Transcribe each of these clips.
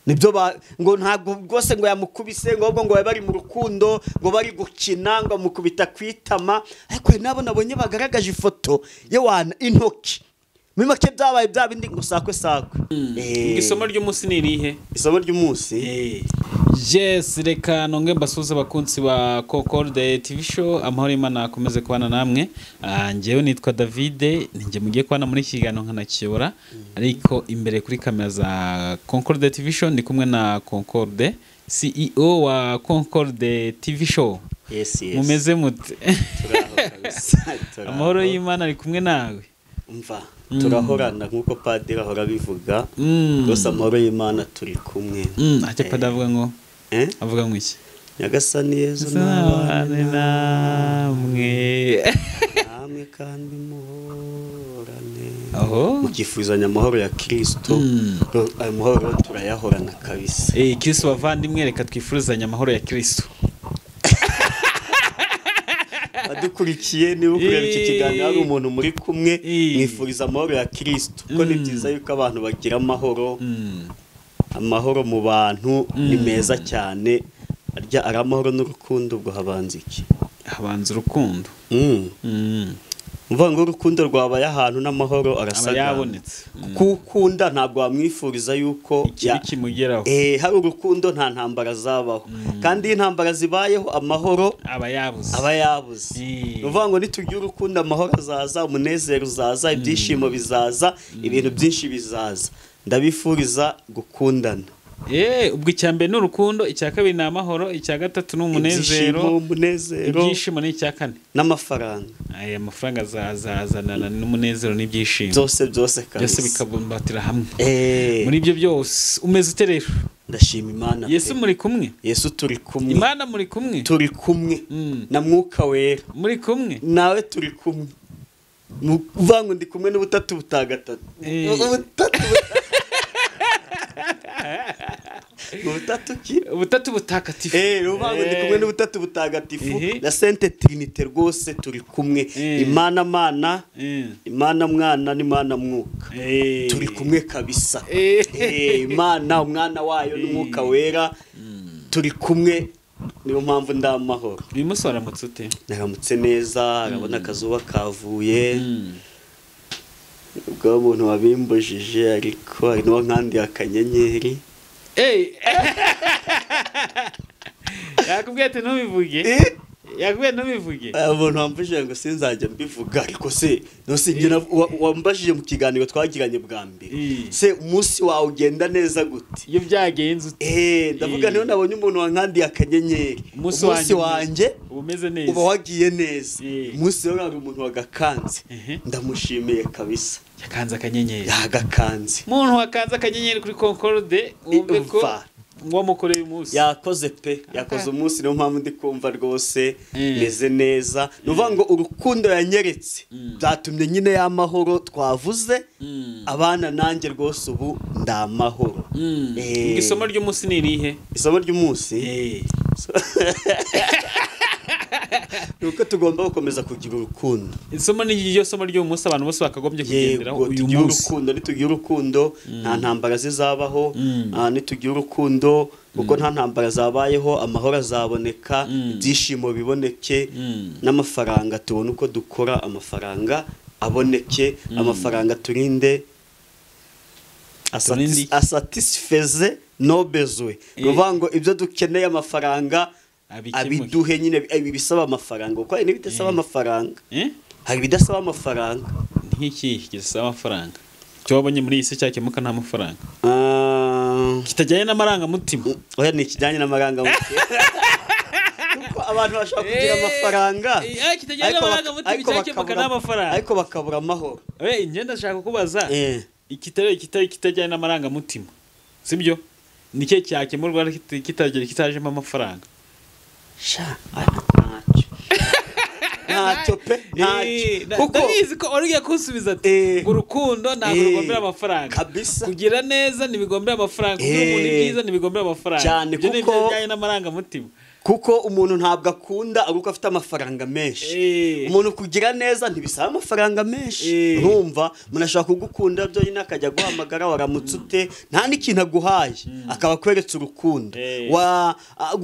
Nibyo ngo ntabwo rwose ngo yamukubise, ngo ahubwo ngo bari mu rukundo, ngo bari gukina, ngo amukubita kwitama. Ariko nabo nabonye bagaragaje ifoto yewana intoki muri make byabaye bya bindi ngo sakwe sakwe. Isomo ry'umunsi ni irihe? Isomo ry'umunsi Yes, reka nonge mbasuhuze abakunzi ba Concorde TV show, amahoro y'Imana akomeze kubana namwe. Njyewe nitwa Davide, ninjye mugiye kubana muri iki kiganiro nkanakiyobora, ariko imbere kuri kamera za Concorde TV show ndi kumwe na Concorde CEO wa Concorde TV show. Yes, yes. Mumeze mute? Turaho kabisa. Amahoro y'Imana ari kumwe nawe. Umva, turahorana nkuko padiri ahora bivuga. Rwose amahoro y'Imana turi kumwe. Icyo padiri avuga ngo avuga ngo iki? Nyagasani Yezu nabane namwe, namwe kandi muhorane. Aho mukifuzanya amahoro ya Kristo. Ayo mahoro turayahorana kabisa. Kristo bavandimwe, reka twifuzanye amahoro ya Kristo. Adukurikiye niba ukureba iki kiganiro hari umuntu muri kumwe, mwifuriza amahoro ya Kristo, kuko ni byiza yuko abantu bagira amahoro. Amahoro mu bantu ni meza cyane. Arya ari amahoro n'urukundo, ubwo habanza iki? Habanza urukundo. Mvuga ngo urukundo rwabaye ahantu n'amahoro arasaga. Yabonetse. Kukunda ntabwo wamwifuriza yuko ikibi kimugeraho. Hari urukundo nta ntambara zabaho. Kandi intambara zibayeho amahoro aba yabuze. Aba yabuze. Uvuga ngo nitugira urukundo amahoro azaza, umunezero uzaza, ibyishimo bizaza, ibintu byinshi bizaza. Ndabifuriza gukundana. Ubwo icya mbere ni urukundo, icya kabiri ni amahoro, icya gatatu ni umunezero, ibyishimo ni icya kane n'amafaranga. Aya mafaranga azazanana n'umunezero n'ibyishimo. Byose byose kabisa. Byose bikabumbatira hamwe. Muri ibyo byose umeze ute rero? Ndashima Imana. Yesu muri kumwe? Yesu turi kumwe. Imana muri kumwe? Turi kumwe. Na Mwuka Wera. Muri kumwe? Nawe turi kumwe. Uvuga ngo ndi kumwe n'ubutatu butagatatu. Ubutatu ubutatu ki? Ubutatu butagatifu. Uvuga ngo ndi kumwe n'ubutatu butagatifu la Sainte Trinité, rwose turi kumwe. Imana Mana, Imana Mwana n'Imana Mwuka. Turi kumwe kabisa. Imana Umwana wayo n'Umwuka Wera turi kumwe. Niyo mpamvu ndamahoro. Uyu munsi waramutse ute? Naramutse neza, arabona akazuba kavuye. Ubwo umuntu wabimbujije ariko hari n'uwo nkandiye akanyenyeri. Yakubwiye ati ntubivuge. Yakubwiye ntubivuge. Umuntu wambujije ngo sinzajya mbivuga, ariko se ntusingira wambajije mu kiganiro twagiranye bwa mbere. Se umunsi wawe ugenda neza gute? Iyo byagenze ute? Ndavuga niyo nabonye umuntu wankandiye akanyenyeri. Umunsi wanjye umeze neza. Uba wagiye neza. Umunsi rero hari umuntu wagakanze. Ndamushimiye kabisa. Yakanze akanyenyeri. Yagakanze. Umuntu wakanze akanyenyeri kuri Concorde wumve ko wamukoreye umunsi. Yakoze pe, yakoze umunsi, niyo mpamvu ndi kumva rwose meze neza. Nuvuga ngo urukundo yanyeretse byatumye nyine y'amahoro twavuze abana nanjye rwose ubu ndamahoro. Isomo ry'umunsi ni irihe? Isomo ry'umunsi nuko tugomba gukomeza kugira urukundo. Isomo ni iryo somo ry'umunsi abantu bose bakagombye kugenderaho uyu munsi. Urukundo, nitugira urukundo nta ntambara zizabaho. Nitugira urukundo kuko nta ntambara zabayeho, amahoro azaboneka, ibyishimo biboneke, n'amafaranga tubone uko dukora amafaranga aboneke, amafaranga turinde asatisfeze no bezwe. Kuvuga ngo ibyo dukeneye amafaranga abiduhe nyine, ibisaba amafaranga, kuko hari n'ibidasaba amafaranga. Hari ibidasaba amafaranga. Nk'iki gisaba amafaranga? Icyo wabonye muri iyi si cyakemuka nta mafaranga. Kitajyanye n'amarangamutima. Oya, ni ikijyanye n'amarangamutima. Kuko abantu bashobora kugira amafaranga kitajyanye n'amarangamutima cyakemuka nta mafaranga, ariko bakabura amahoro. Njye ndashaka kubaza kitajyanye n'amarangamutima, sibyo? Ni cye cyakemurwa kitajemo amafaranga? Sha, ntacyo. Ntacyo pe, ntacyo. Kuko ndabizi ko uriya kusubiza ati urukundo ntabwo rugombera amafaranga. Kabisa. Kugira neza ntibigombera amafaranga, kugira umuntu ibyiza ntibigombera amafaranga. Cyane, kuko bijyanye n'amarangamutima. Kuko umuntu ntabwo akunda ari uko afite amafaranga menshi. Umuntu kugira neza ntibisaba amafaranga menshi. Urumva umuntu ashobora kugukunda byonyine akajya guhamagara waramutse ute nta n'ikintu aguhaye akaba akweretse urukundo.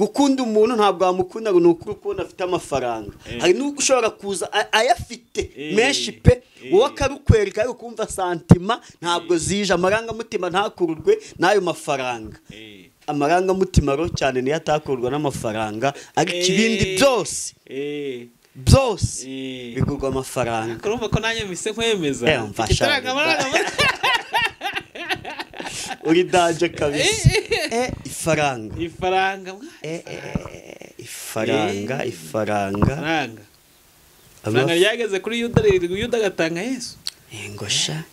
Gukunda umuntu ntabwo wamukunda ngo ni uko urukundo afite amafaranga. Hari n'ubwo ushobora kuza ayafite menshi pe wowe akarukwereka ariko ukumva santima ntabwo zije, amarangamutima ntakururwe n'ayo mafaranga. Amarangamutima ro cyane niyo atakurwa n'amafaranga, ariko ibindi byose byose bigurwa amafaranga. Urumva ko nanjye mpise nkwemeza. Uri daje kabisa. Ifaranga. Ifaranga. Ifaranga, ifaranga. Ifaranga ryageze kuri Yuda, Yuda agatanga Yesu. Ngosha.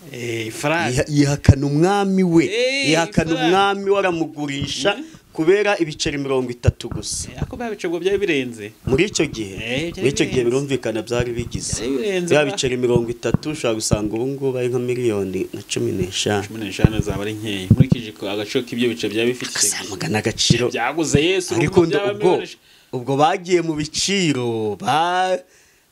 Ifaranga. Yihakana umwami we. Yihakana umwami waramugurisha kubera ibiceri 30 gusa. Ako babicego byari birenze. Muri icyo gihe, muri icyo gihe birumvikana byari bigize. Bya biceri 30 ushobora gusanga ubu ngubu ari nka miliyoni na 15. 15 zaba ari nkeya. Nkurikije ko agaciro k'ibyo bice byari bifite icyo gihe. Magana agaciro. Byaguze Yesu ubwo bagiye mu biciro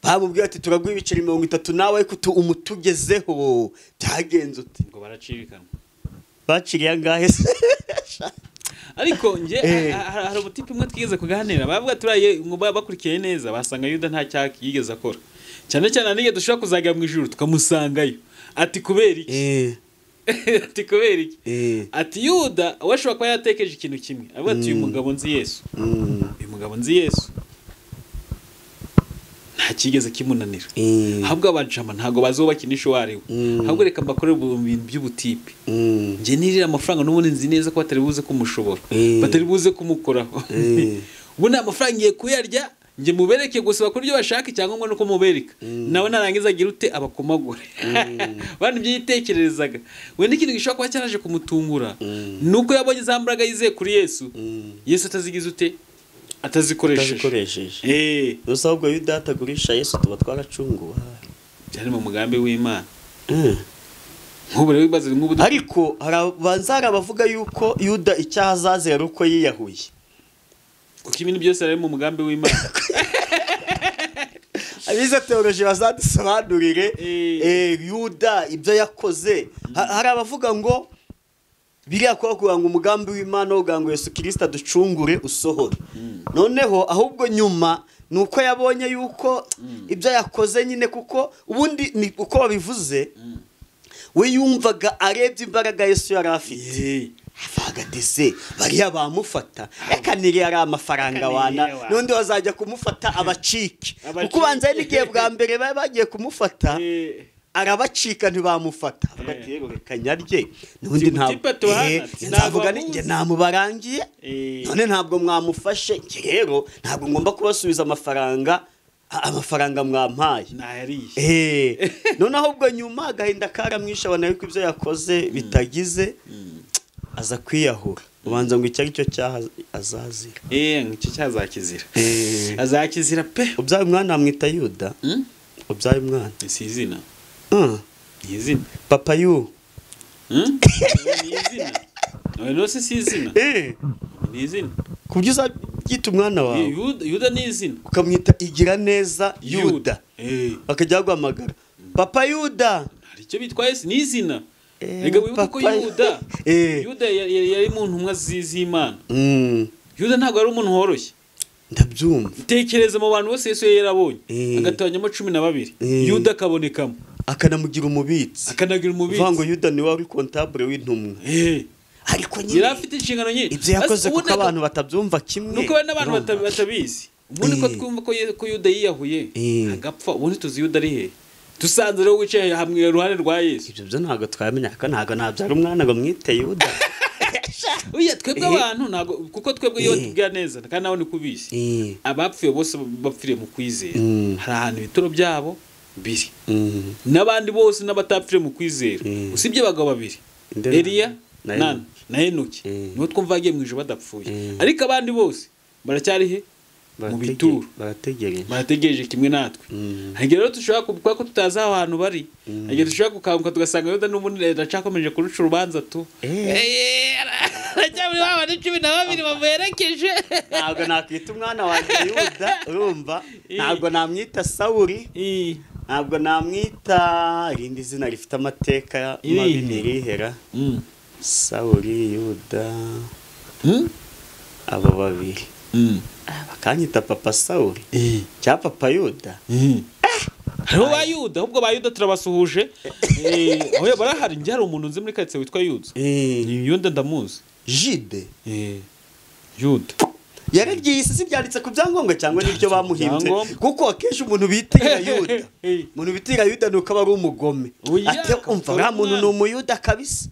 bamubwiye ati turaguha ibiceri 30 nawe kutu umutugezeho byagenze ute? Ngo baracirikanwa. Baciriye angahe se? Ariko nje hari ubutipe umwe twigeze kuganira bavuga turaye ngo bakurikiye neza basanga Yuda nta cyaka yigeze akora. Cyane cyane nige dushobora kuzagera mu ijuru tukamusangayo. Ati kubera iki? Ati kubera iki? Ati Yuda washobora kuba yatekereje ikintu kimwe. Avuga ati uyu mugabo nzi Yesu. Uyu mugabo nzi Yesu. Nta kigeze kimunanira. Ahubwo abajama ntago bazi uwo bakinisha uwariwe. Ahubwo reka mbakore ibintu by'ubutipe. Nje nirira amafaranga n'ubundi nzi neza ko batari buze kumushobora. Batari buze kumukoraho. Ubu nta amafaranga ngiye kuyarya nje mubereke gusa bakora ibyo bashaka cyangwa nuko mubereka. Nawe narangiza agira ute abakomagure. Bandi ibyo yitekererezaga. Wenda ikintu gishobora kuba cyaraje kumutungura nuko yabonye za mbaraga yizeye kuri Yesu. Yesu atazigize ute? Atazikoresheje. Gusa ahubwo Yuda atagurisha Yesu tuba twaracunguwe. Byari mu mugambi w'Imana. Nk'ubu rero bibaze nk'ubu. Ariko harabanza abavuga yuko Yuda icyaha azazira ari uko yiyahuye. Kuko ibintu byose ari mu mugambi w'Imana. Abize theology bazadusobanurire Yuda ibyo yakoze. Hari abavuga ngo biriya kwa kugira ngo umugambi w'Imana wo ngo Yesu Kristo aducungure usohore. Noneho ahubwo nyuma nuko yabonye yuko ibyo yakoze nyine kuko ubundi ni uko babivuze we yumvaga arebye imbaraga Yesu yari afite. Avuga ati se bariya bamufata reka niri ari amafaranga wana n'undi bazajya kumufata abacike. Kuko banza n'igihe bwa mbere bari bagiye kumufata arabacika ntibamufata. Avuga ati yego reka nyarye n'undi ntabwo nzavuga ninjye namubarangiye none ntabwo mwamufashe rero ntabwo ngomba kubasubiza amafaranga mwampaye nayariye. None ahubwo nyuma agahinda karamwisha abona yuko ibyo yakoze bitagize aza kwiyahura. Ubanza ngo icyo aricyo cyaha azazira. Icyo cyaha azakizira. Azakizira pe. Ubyaye umwana amwita Yuda. Ubyaye umwana si izina. Ni izina. Papa yu. Ni izina. No si izina. Ni izina. Kubyo uzabyita umwana wawe. Yuda ni izina. Ukamwita igira neza Yuda. Bakajya guhamagara Papa Yuda. Hari icyo bitwa Yesu ni izina. Rega wibuke ko Yuda. Yuda yari mu ntumwa z'Imana. Yuda ntabwo ari umuntu woroshye. Ndabyumva. Tekereza mu bantu bose Yesu yarabonye agatanyamo 12. Yuda akabonekamo. Akanamugira umubitsi. Akanagira umubitsi. Uvuga ngo Yuda ni wari comptable w'intumwa. Ariko nyine yari afite inshingano nyinshi. Ibyo yakoze kuko abantu batabyumva kimwe. Nuko n'abantu batabizi. Ubundi ko twumva ko Yuda yiyahuye agapfa ubundi tuzi Yuda ari he? Tusanze rero wicaye hamwe iruhande rwa Yesu. Ibyo byo ntabwo twamenya ko ntabwo nabyara umwana ngo mwite Yuda. Oya twebwe abantu ntabwo kuko twebwe iyo tubwira neza kandi nawe ni kubisi. Abapfuye bose bapfiriye mu kwizera. Hari ahantu ibituro byabo biri. N'abandi bose n'abatapfiriye mu kwizera. Usibye abagabo babiri. Eliya na Enoki. Nibo twumva bagiye mu ijuru badapfuye. Ariko abandi bose baracyari he? Mu bituro. Barategereje kimwe natwe. Hari rero dushobora kuvuga ko tutazi aho hantu bari. Hari dushobora gukanguka tugasanga Yuda n'ubundi aracakomeje kuruca urubanza tu. Aracyari wa bantu 12 bamuherekeje. Ntabwo nakwita umwana wanjye Yuda, urumva? Ntabwo namwita Sawuli, ntabwo namwita irindi zina rifite amateka mabi nirihera. Sawuli, Yuda, abo babiri. Bakanyita Papa Sawuli cyangwa Papa Yuda. Hariho ba Yuda, ahubwo ba Yuda turabasuhuje. Oya barahari, njye hari umuntu nzi muri karitsiye witwa Yuda. Ni Yuda ndamuzi. Jide. Yuda. Yararyise si byanditse ku byangombwa cyangwa nibyo bamuhimbye, kuko akenshi umuntu bitira Yuda, umuntu bitira Yuda nuko aba ari umugome. Ate umva nta muntu ni umuyuda kabisa.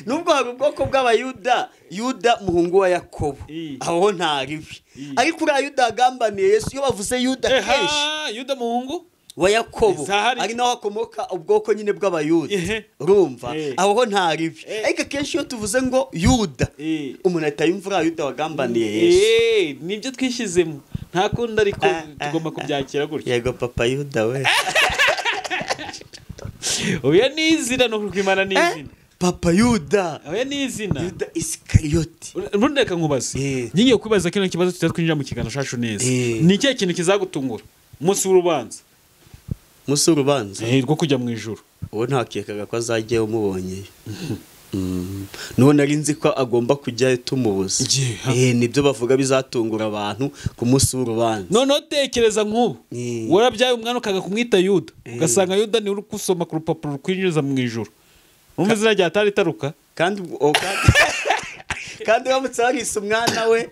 Nubwo hari ubwoko bw'abayuda, Yuda muhungu wa Yakobo, aho nta ribi. Ariko uriya Yuda agambaniye Yesu, iyo bavuze Yuda kenshi Yuda muhungu wa Yakobo ari naho hakomoka ubwoko nyine bw'abayuda, urumva aho nta ribi. Ariko kenshi iyo tuvuze ngo Yuda, umuntu ahita yumva uriya Yuda wagambaniye Yesu. Nibyo twishyizemo, nta kundi, ariko tugomba kubyakira gutya. Yego Papa Yuda we. Oya ni izina, no kwimana ni izina. Papa Yuda. Oya ni izina. Yuda Isikariyoti. Ubundi reka nkubaze. Ngiye kwibaza kino kibazo tutari twinjira mu kiganiro cyacu neza. Ni ikihe kintu kizagutungura umunsi w'urubanza? Umunsi w'urubanza? Rwo kujya mu ijuru. Uwo ntakekaga ko azajyayo umubonye. Nuwo nari nzi ko agomba kujyayo tumubuze. Nibyo bavuga bizatungura abantu ku munsi w'urubanza. None tekereza nk'ubu warabyaye umwana ukaga kumwita Yuda, ugasanga Yuda ni uri gusoma ku rupapuro rukwinjiza mu ijuru. Umva izina rya atari taruka. Kandi kandi wamutse warise umwana we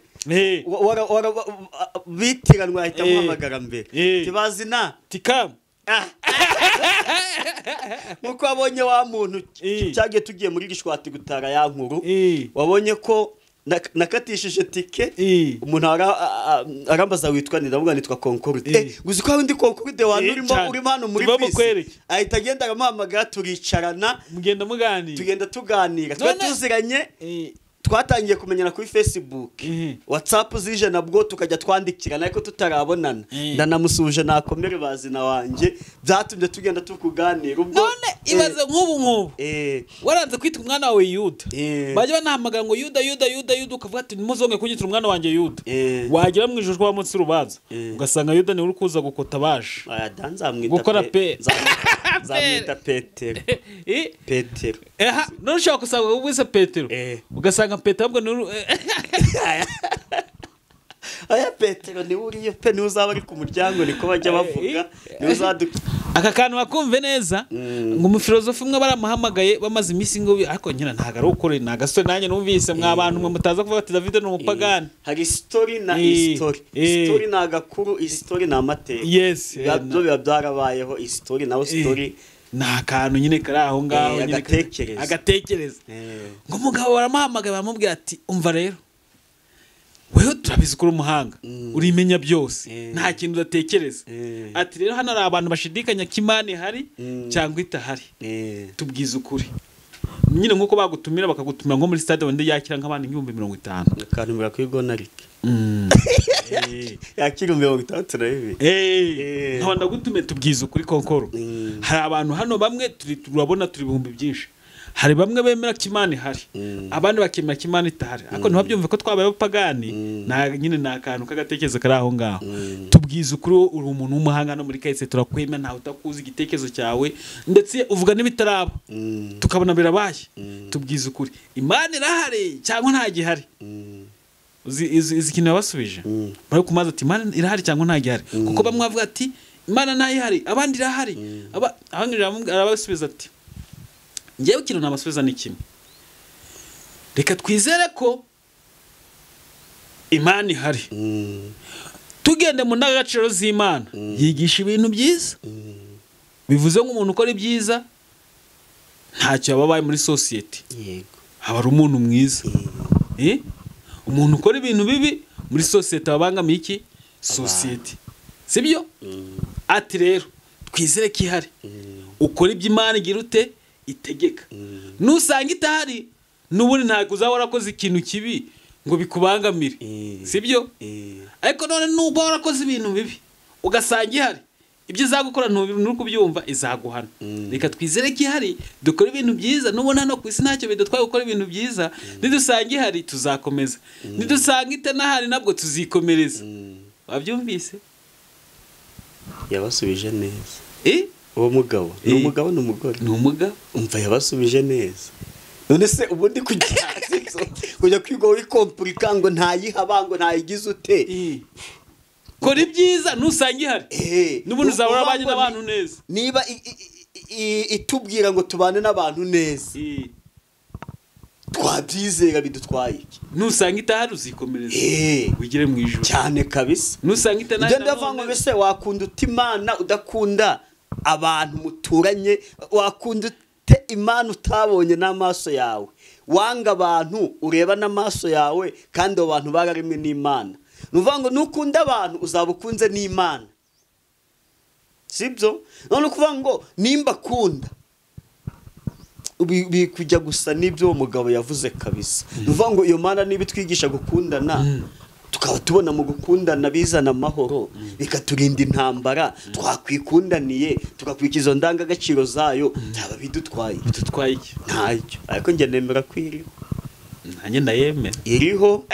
bitiranwa ahita amuhamagara mbere. Tibazina tikamu. Nkuko wabonye wa muntu cyagiye tugiye muri gishwati gutara ya nkuru, wabonye ko nakatishije tike, umuntu arambaza witwa nde, ndavuga nitwa Concorde. Guzi ko ndi Concorde wa urimo hano muri bisi. Ahita agenda aramuhamagara, turicarana, mugenda muganira, tugenda tuganira, twa tuziranye. Twatangiye kumenyana kuri Facebook, WhatsApp zije nabwo tukajya twandikirana ariko tutarabonana. Ndanamusuje nakomere bazina wanjye, byatumye tugenda tukuganira. Ubwo none ibaze nk'ubu waranze kwita umwana wawe Yuda, bajya banahamagara ngo Yuda Yuda Yuda Yuda, ukavuga ati nimuzonge kunyitira umwana wanjye Yuda. Wagera mu ijuru kwa munsi rubanza ugasanga Yuda ni uri kuza gukota baje. Gukora pe nzamwita Petero. Petero. None ushobora gusanga ubwise Petero, ugasanga Petero ahubwo ni aya Petero ni uriyo pe, ni uzaba ari ku muryango, niko bajya bavuga, ni uzaduka. Aka kantu bakumve neza ngo umufilosofi umwe baramuhamagaye bamaze iminsi ngo ariko nyina ntago ari ukuri, ni agasore nanjye numvise mwa bantu mwe mutaza kuvuga ati David ni umupagani. Hari story na history. Story ni agakuru, history ni amateka. Yes, byo biba byarabayeho, history naho story ni akantu nyine kari aho ngaho nyine agatekereza. Ngo umugabo baramuhamagaye baramubwira ati umva rero wewe turabizi ko uri umuhanga, urimenya byose, nta kintu udatekereza. Ati rero hano hari abantu bashidikanya ko Imana ihari cyangwa itahari, tubwize ukuri. Nyine nkuko bagutumira bakagutumira nko muri stade wende yakira nk'abantu 50,000. Akantumira kuri Gonarike. Yakira 62. Nkaba ndagutumiye tubwize ukuri Konkoro. Hari abantu hano bamwe turabona turi ibihumbi byinshi. Hari bamwe bemera ko Imana ihari, abandi bakemera ko Imana itahari. Ariko ntibabyumve ko twabaye abapagani, na nyine ni akantu k'agatekerezo kari aho ngaho. Tubwize ukuri, uri umuntu w'umuhanga no muri kahise turakwemera, ntawe utakuzi igitekerezo cyawe, ndetse uvuga n'ibitaraba tukabona birabaye. Tubwize ukuri, Imana irahari cyangwa nta gihari? Uzi ikintu yabasubije bari kumaza ati Imana irahari cyangwa nta gihari, kuko bamwe bavuga ati Imana ntayihari, abandi irahari. Abandi arabasubiza ati ngewe ikintu nabasubiza ni kimwe, reka twizere ko Imana ihari, tugende mu ndangagaciro z'Imana yigisha ibintu byiza, bivuze nk'umuntu ukora ibyiza ntacyo yaba abaye muri sosiyete, aba ari umuntu mwiza. Umuntu ukora ibintu bibi muri sosiyete abangamiye iki sosiyete, sibyo? Ati rero twizere ko ihari, ukora ibyo Imana igira ute itegeka, nusanga itahari n'ubundi ntabwo uzaba warakoze ikintu kibi ngo bikubangamire, sibyo? Ariko none nuba warakoze ibintu bibi ugasanga ihari, Ibyo izagukora nturi kubyumva, izaguhana. Reka twizere ko ihari, dukore ibintu byiza. Nubona hano ku isi ntacyo bidutwaye gukora ibintu byiza, nidusanga ihari tuzakomeza, nidusanga itanahari nabwo tuzikomereza. Wabyumvise? Yabasubije neza. Uwo mugabo ni umugabo ni umugore? Ni umugabo. Umva, yabasubije neza. None se ubundi kujya kwiga wikompurika ngo ntayihaba, ngo ntayigize ute? Kora ibyiza nusanga ihari, n'ubundi uzahora abanye n'abantu neza. Niba itubwira ngo tubane n'abantu neza, twabyizera, bidutwaye iki? Nusanga itahari uzikomereza, wigire mu ijuru. Cyane kabisa. Nusanga itanahari. Ibyo ndavuga ngo mbese wakunda ute Imana udakunda abantu muturanye? Wakunda ute Imana utabonye n'amaso yawe, wanga abantu ureba n'amaso yawe, kandi abo bantu bararemwe n'Imana? Ni ukuvuga ngo nukunda abantu uzaba ukunze n'Imana, sibyo? None ukuvuga ngo nimba akunda kujya gusa n'ibyo uwo mugabo yavuze kabisa. Ni ukuvuga ngo iyo Mana niba itwigisha gukundana, tukaba tubona mu gukundana bizana amahoro, bikaturinda intambara, twakwikundaniye tugakurikiza izo ndangagaciro zayo, byaba bidutwaye? Bidutwaye iki? Ntacyo. Ariko njye nemera ko iriho. Nanjye ndayemera. Iriho,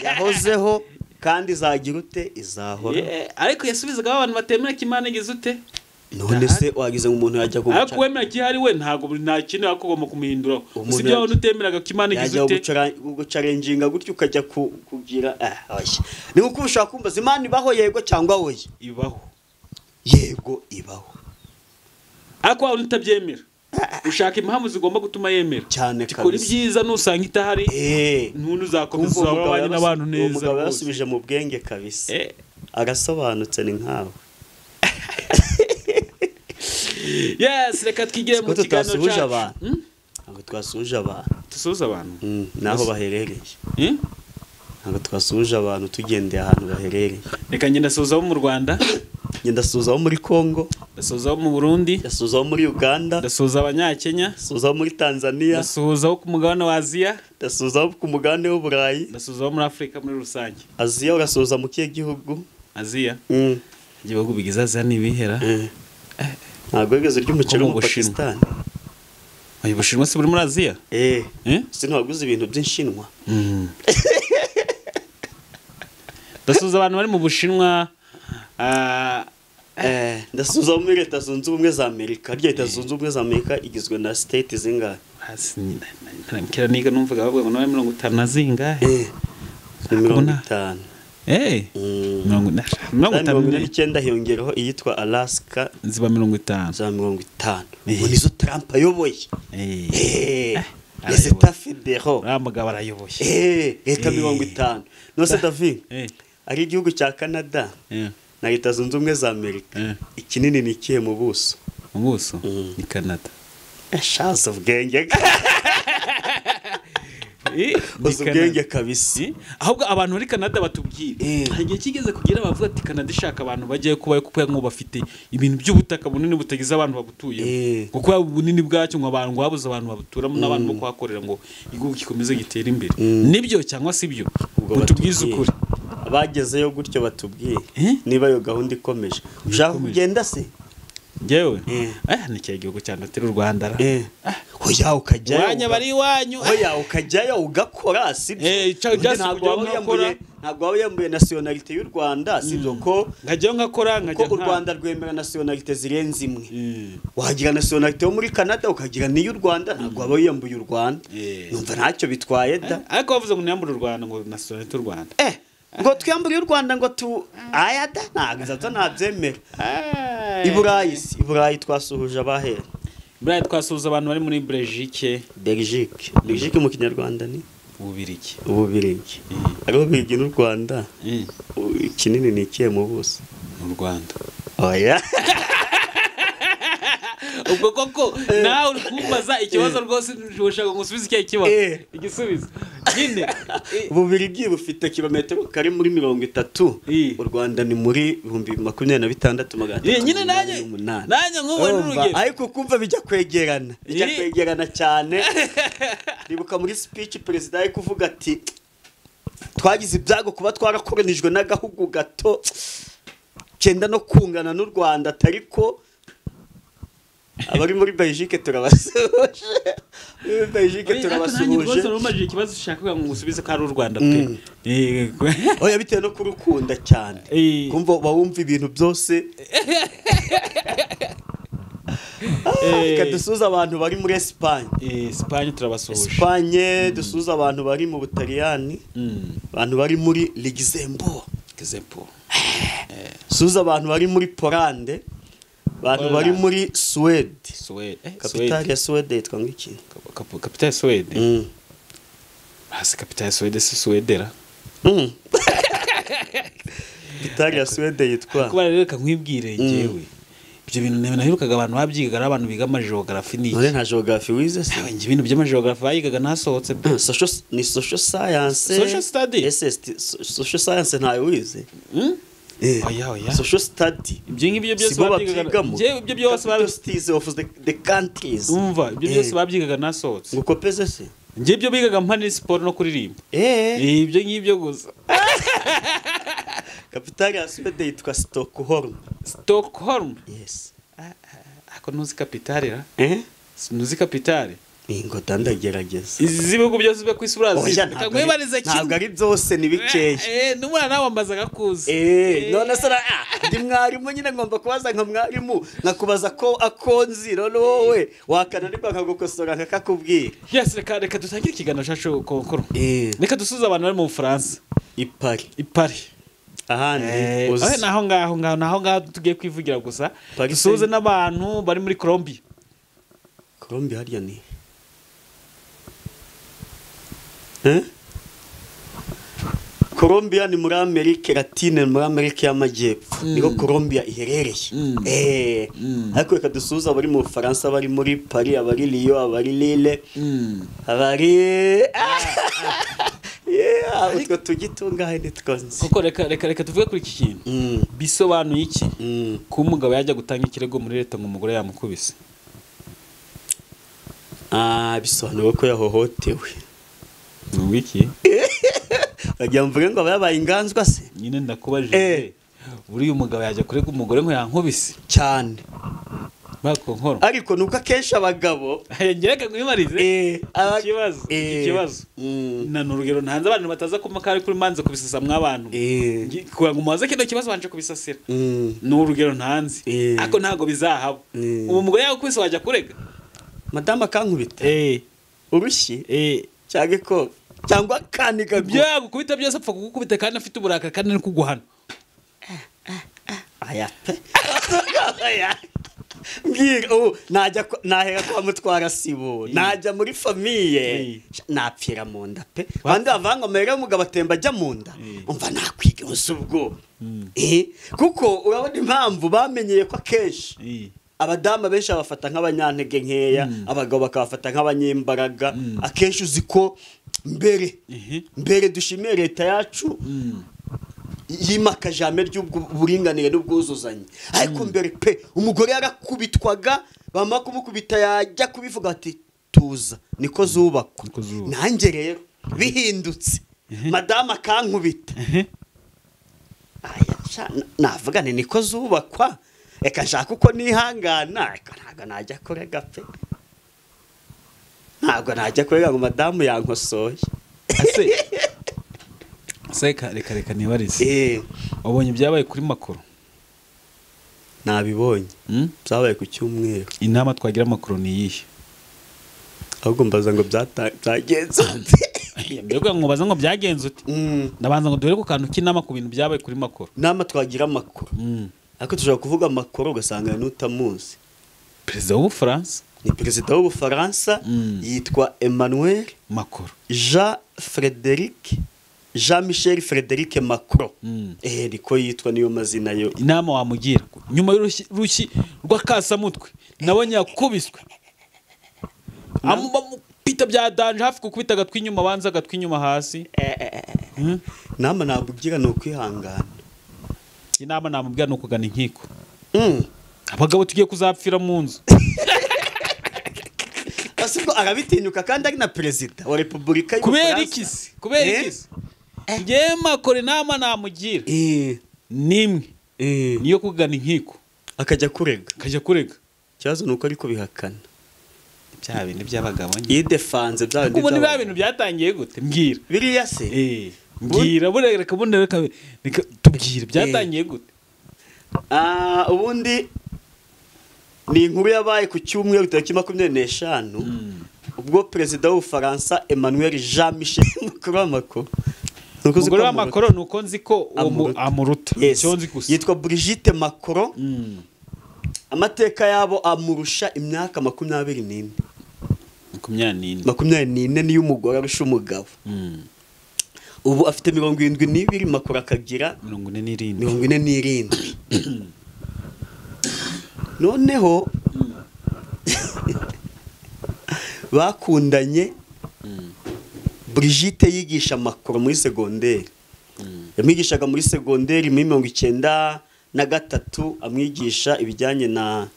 yahozeho, kandi izagira ute? Izahora. Ariko yasubizaga abantu batemera ko Imana igize ute? None se wagize ngo umuntu yajya kuguca? Ariko wemera ko ihari we ntago nta kintu yakugomba kumuhinduraho. Usibye aho utemeraga ko Imana igize ute? Yajya gucarenjinga gutyo ukajya kugira oya. Ni uko ushaka kumbaza Imana ibaho yego cyangwa oya? Ibaho. Yego ibaho. Ariko wawe utabyemera, ushaka impamvu zigomba gutuma yemera. Cyane kabisa. Kora ibyiza nusanga itahari, ntuntu uzakomeza uzaba abanye n'abantu neza. Umugabo yasubije mu bwenge kabisa. Agasobanutse ni nkawe. Yes, reka twigire mu kiganiro cyacu. Ntabwo twasuhuje abantu. Dusuhuze abantu? Naho baherereye. Ntabwo twasuhuje abantu tugendeye ahantu baherereye. Reka ngenda suhuza abo mu Rwanda. Ngenda suhuza abo muri Congo. Ndasuhuza abo mu Burundi. Ndasuhuza abo muri Uganda. Ndasuhuza Abanyakenya. Ndasuhuza abo muri Tanzania. Ndasuhuza abo ku mugabane wa Aziya. Ndasuhuza abo ku mugabane w'Uburayi. Ndasuhuza abo muri Afurika muri rusange. Aziya urasuhuza mu kihe gihugu? Aziya? Ibihugu bigize Aziya ni ibihera? Ntabwo wigeze urya umuceri wo mu Pakistan? Uyu Bushinwa si buri muri Aziya? Sinaguze ibintu by'inshinwa. Ndasuhuza abantu bari mu Bushinwa. Ndasuhuza muri Leta Zunze Ubumwe za Amerika. Harya Leta Zunze Ubumwe za Amerika igizwe na state zingahe? Kera niga numvaga bavuga ngo nawe 50 na zingahe? Ni 50. 59 hiyongeraho iyitwa Alaska ziba 50. Za 50. Ubu nizo Trump ayoboye. Les États fédéraux. Uriya mugabo arayoboye. Leta 50. None David, ari igihugu cya Canada na Leta Zunze Ubumwe za Amerika, ikinini ni ikihe mu buso? Mu buso ni Canada. Shaza ubwenge. Uzi ubwenge kabisa. Ahubwo abantu muri Canada batubwire. Hari igihe kigeze kugira bavuga ati Canada ishaka abantu bagiye kubayo kuko ngo bafite ibintu by'ubutaka bunini butagize abantu babutuye. Kuko ubunini bwacyo ngo abantu babuze abantu babuturamo n'abantu bo kuhakorera ngo igihugu gikomeze gitere imbere. Nibyo cyangwa si byo? Mutubwize ukuri. Abagezeyo gutyo batubwiye niba yo gahunda ikomeje. Ushaka kugenda se? Njyewe ni cya gihugu cyane atari u Rwanda ra. Oya ukajyayo. Wanyu bari iwanyu. Oya ukajyayo ugakora sibyo. Ntabwo waba yambuye nationalité y'u Rwanda sibyo ko nkajyayo nkakora nkajya ko u Rwanda rwemera nationalité zirenze imwe. Wagira nationalité yo muri Canada ukagira n'iyu Rwanda, ntabwo waba yambuye u Rwanda. Numva ntacyo bitwaye da. Ariko bavuze ngo niyambure u Rwanda ngo nationalité y'u Rwanda. Ngo twiyambure u Rwanda ngo tu aya da ntabwo nabyemera. Iburayi si Iburayi twasuhuje abahera. Iburayi twasuhuza abantu bari muri Belgique. Belgique. Belgique mu Kinyarwanda ni Ububirigi. Ububirigi. Ariko Ububirigi n'u Rwanda. Ikinini ni ikihe mu buso? Mu Rwanda. Oya. Ubwo koko nawe uri kumbaza ikibazo rwose ushaka ngo usubize icyo kibazo. Igisubizo. Nyine Ububirigi bufite kilometero kari muri 30, u Rwanda ni muri 26,308. Nyine nanjye nk'ubu n'urugero. Ariko kumva bijya kwegerana. Bijya kwegerana cyane. Ndibuka muri speech president ari kuvuga ati twagize ibyago kuba twarakoronijwe n'agahugu gato Cyenda no kungana n'u Rwanda, atariko abari muri Belgique turabasuhuje. Muri Belgique turabasuhuje. Rwose rumajije ikibazo ushaka ngo ngusubize ko ari u Rwanda pe. Oya, bitewe no kurukunda cyane. Kumva bawumva ibintu byose. Reka dusuze abantu bari muri Espagne. Espagne turabasuhuje. Espagne, dusuze abantu bari mu Butaliyani. Abantu bari muri Luxembourg. Suze abantu bari muri Polande. Abantu bari muri Suède. Kapitali ya Suède yitwa ngiki? Kapitali ya Suède? Hasi kapitali ya Suède si Suèdera. Kapitali ya Suède yitwa. Kuba rero reka nkwibwire njyewe. Ibyo bintu naherukaga abantu babyigaga ari abantu biga amageography n'iki. None nta geography wize se? Njye ibintu by'amageography bayigaga nasohotse pe. Social ni social science. Social study. SST social science ntayo wize. Oya oya. Social study. Ibyo ngibyo byose babyigaga. Njye ibyo byose babyigaga of the countries. Umva ibyo byose babyigaga nasohotse. Ngukopeze se? Njye ibyo bigaga mpani sport no kuririmba. Ibyo ngibyo gusa. Kapitali ya Suède yitwa Stockholm. Stockholm? Yes. Ako ntuzi kapitali ra? Ntuzi kapitali? Ingo ndagerageza. Izi bihugu byose byo kwisi urazi. Reka nkwibarize kimwe. Ntabwo ari byose ni bikeya. N'umwana nawe wambazaga akuzi. None se ndi mwarimu nyine ngomba kubaza nka mwarimu, nkakubaza ko akonzi none wowe wakananirwa nkagukosora nkakakubwira. Yes, reka dutangire ikiganiro cyacu Konkoro. Reka dusuze abantu bari mu Bufaransa. I Paris. I Paris. Ahandi uzi. Naho ngaho ngaho naho ngaho tugiye kwivugira gusa. Dusuze n'abantu bari muri Colombia. Colombia harya ni Colombia ni muri Amerika Latine, muri Amerika y'Amajyepfo. Niko Colombia iherereye. Ariko reka dusuze abari mu Bufaransa, abari muri Paris, abari Lyon, abari Lille, abari utwo tugitungahe nitwonzi. Koko reka tuvuge kuri iki kintu. Bisobanuye iki? Ko umugabo yajya gutanga ikirego muri leta ngo umugore yamukubise. Bisobanuye ko yahohotewe. Wiki? Bagira mvuge ngo yabaye inganzwa se? Nyine ndakubajije. Buri umugabo yajya kurega umugore ngo yankubise cyane. Bako nkoro. Ariko nuko akenshi abagabo ngereka nkwibarize ikibazo. Na nurugero ntanze abantu bataza kumaka kuri manze kubisasa mwabantu. Kugira ngo mubaze kino kibazo banje kubisasira. Nurugero ntanze. Ariko ntago bizahaba. Ubu mugore yakubise wajya kurega? Madame akankubita. Urushyi? Cyangwa ko cyangwa kaniga ibyo yagukubita byose apfa kugukubita kandi afite uburakari kandi ari kuguhana. Aya pe. Mbwira ubu najya nahera kwa mutwara sibo, najya muri famiye napfira mu nda pe. Bandi bavanga amahera y'umugabo atemba ajya mu nda. Umva nakwiga ubwo. Kuko urabona impamvu bamenyeye ko akenshi abadamu benshi abafata nk'abanyantege nkeya, abagabo bakabafata nk'abanyembaraga. Akenshi uzi ko mbere dushimiye leta yacu yimakaje ihame ry'uburinganire n'ubwuzuzanye. Ariko mbere pe umugore yarakubitwaga, bamara kumukubita yajya kubivuga ati tuza, niko zubakwa. Nanjye rero bihindutse madamu akankubita, navuga nti niko zubakwa, reka nshaka uko nihangana. Reka ntabwo najya kurega pe, ntabwo najya kurega ngo madamu yankosoye. Seka reka nibarize. Wabonye ibyabaye kuri Macron? Nabibonye. Byabaye ku cyumweru. Inama twagira Macron ni iyihe? Ahubwo mbaza ngo byagenze ute? Mbega ngo baza ngo byagenze ute? Ndabanza ngo duhere ku kantu k'inama ku bintu byabaye kuri Macron. Inama twagira Macron. Ariko tushobora kuvuga Macron ugasanga n'utamuzi. Perezida w'Ubufaransa. Ni perezida w'Ubufaransa, yitwa Emmanuel Macron. Jean Frédéric Jean-Michel Frédéric Macron. Niko yitwa, niyo mazina yo. Inama wamugira nyuma y'urushyi rw'akasamutwe nabonye yakubiswe. Amubita bya danje hafi kukubita agatwi inyuma, banza agatwi inyuma hasi. Inama namubwira ni ukwihangana. Inama namubwira ni ukugana inkiko. Abagabo tugiye kuzapfira mu nzu. Asibwo arabitinyuka kandi ari na perezida wa Repubulika y'Ubufaransa. Kubera iki se? Kubera iki se? Njye Macron inama namugira nimwe. Niyo kugana inkiko akajya kurega. Akajya kurega. Ikibazo nuko ariko bihakana. Bya bintu by'abagabo nyine. Yidefanze bya bintu. Ubundi bya bintu byatangiye gute mbwira. Biriya se? Mbwira buriya reka bundi reka tubwire byatangiye gute. Ubundi ni inkuru yabaye ku cyumweru tariki 25 ubwo perezida w'Ubufaransa Emmanuel Jean Michel Macron. Umugore wa Macron nuko nzi ko amuruta. Cyo nzi gusa. Yitwa Brigitte Macron. Amateka yabo amurusha imyaka 24. 24. 24 niyo umugore arusha umugabo. Ubu afite 72 Macron akagira 47. 47. Noneho bakundanye. Brigitte yigisha Macron muri secondaire. Yamwigishaga muri secondaire muri 1993 amwigisha ibijyanye na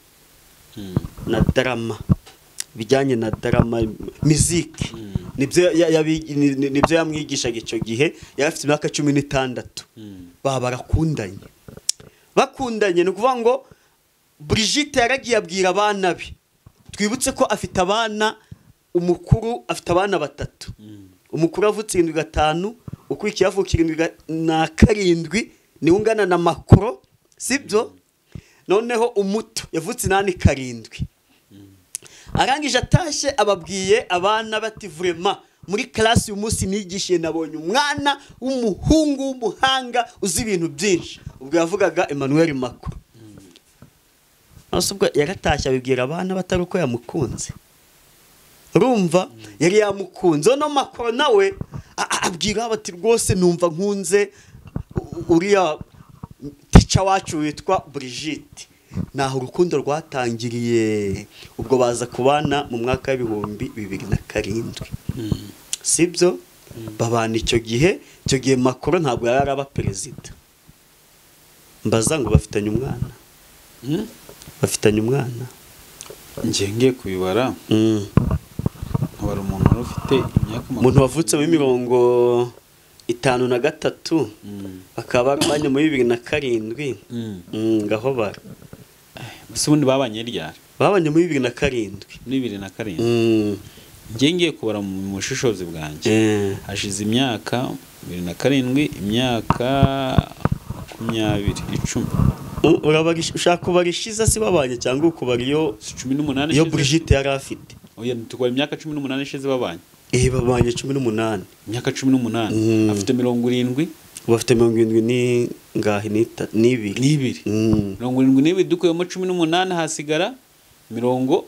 drama, ibijyanye na drama musique. Nibyo nibyo yamwigishaga icyo gihe yari afite imyaka 16. Baba barakundanye. Bakundanye ni ukuvuga ngo Brigitte yaragiye abwira abana be. Twibutse ko afite abana, umukuru afite abana batatu. Umukuru avutse 75, ukurikiye avuka 77 ni ungana na Macron, sibyo? Noneho umuto yavutse 87. Arangije atashye ababwiye abana bati vraiment muri classe uyu munsi nigishiye nabonye umwana w'umuhungu w'umuhanga uzi ibintu byinshi. Ubwo yavugaga Emmanuel Macron. Asubwo yaratashye abibwira abana batari uko yamukunze. Urumva yari yamukunze. No Macron nawe abwira bati rwose numva nkunze uriya teacher wacu witwa Brigitte. Naho urukundo rwatangiriye ubwo baza kubana mu mwaka w'ibihumbi 2007. Sibyo? Babana icyo gihe, icyo gihe Macron ntabwo yari araba perezida. Mbaza ngo bafitanye umwana. Bafitanye umwana. Ngiye ngiye kubibara. Nkabara umuntu wari ufite imyaka umuntu wavutse muri 53 bakaba barabanye muri 2007. Ngaho bara. Ese ubundi babanye ryari? Babanye muri 2007. Muri 2007. Ngiye ngiye kubara mu bushishozi bwanjye. Hashize imyaka 2007, imyaka 20 10. Ushaka kubarishiza si babanye cyangwa ukubara iyo 18 iyo Brigitte yari afite. Oya tukubara imyaka 18 ishize babanye. Babanye 18. Imyaka 18. Afite 70. Ubu afite 70 ni ngahe ni n'ibiri. 72 dukuyemo 18 hasigara 54.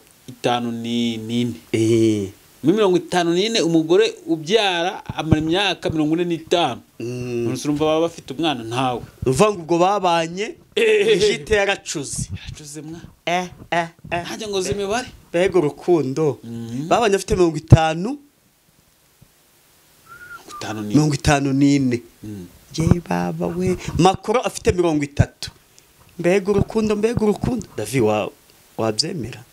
Muri 54 umugore ubyara amara imyaka 45. None urumva baba bafite umwana ntawe. Uvuga ngo ubwo babanye Brigitte yaracuze. Yaracuze mwa. Ntajya ngo zimibare. Mbega urukundo. Babanye afite 50. 54. Ye baba we. Macron afite 30. Mbega urukundo, mbega urukundo. David wabyemera?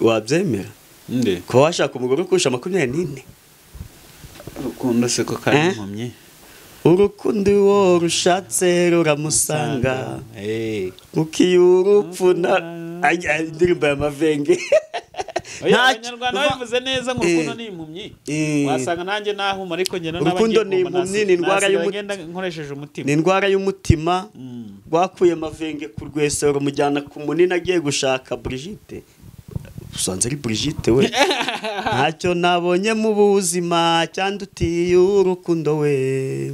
Wabyemera? Nde? Kuba washaka umugore ukurusha 24. Urukundo se ko kari impumyi. Urukundo uwo rushatse ruramusanga. Mukiye urupfu na indirimbo ya Mavenge. Abanyarwanda babivuze neza ngo urukundo ni impumyi. Wasanga nanjye nahuma ariko njye n'abagiye urukundo ni impumyi, ni indwara y'umutima. Nkoresheje umutima. Ni indwara y'umutima rwakuye Mavenge ku Rwesero rumujyana ku Munini agiye gushaka Brigitte. Usanze ari Brigitte we. Ntacyo nabonye mu buzima cyandutiye urukundo we.